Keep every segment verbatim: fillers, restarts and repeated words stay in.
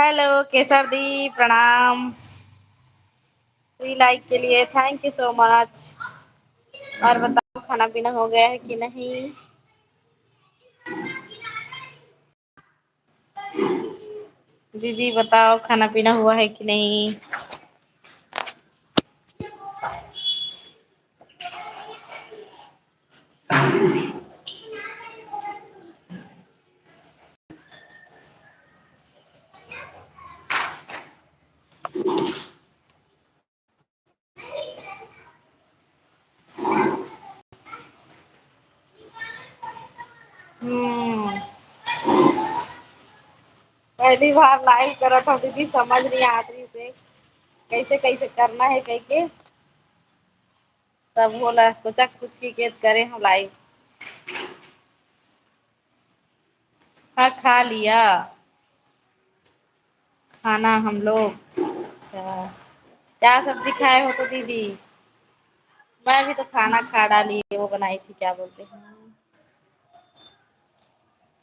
Hello केसर दी, प्रणाम। Three लाइक के लिए thank you so much। और बताओ, खाना पीना हो गया है कि नहीं? दीदी बताओ, खाना पीना हुआ है कि नहीं? हम्म, पहली बार लाइव करत हव दीदी, समझ नहीं आत रहिस हे कैसे कैसे करना है कह के। तब होला कुचक कुचकी के करे हम लाइव। हाँ, खा लिया खाना हम लोग। अच्छा, क्या सब्जी खाए हो तो दीदी? मैं भी तो खाना खा डाली, वो बनाई थी, क्या बोलते हैं,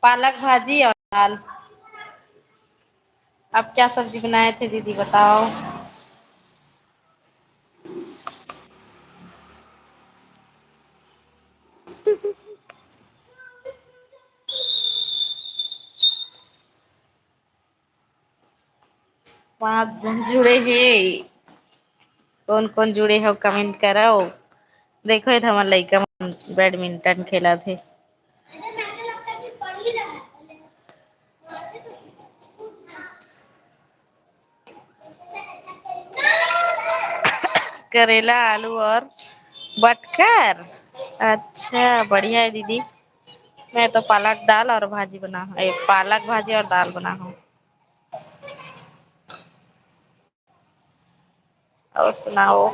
पालक भाजी और दाल। आप क्या सब्जी बनाए थे दीदी, बताओ? पाँच झन जुड़े हे, कौन कौन जुड़े हो कमेंट करो। देखो ये हमर लइका मन बैडमिंटन खेलत हे। करेला, आलू और बटकर। अच्छा, बढ़िया है दीदी। मैं तो पालक दाल और भाजी बना हूँ, ए, पालक भाजी और दाल बना हूँ। और सुनाओ,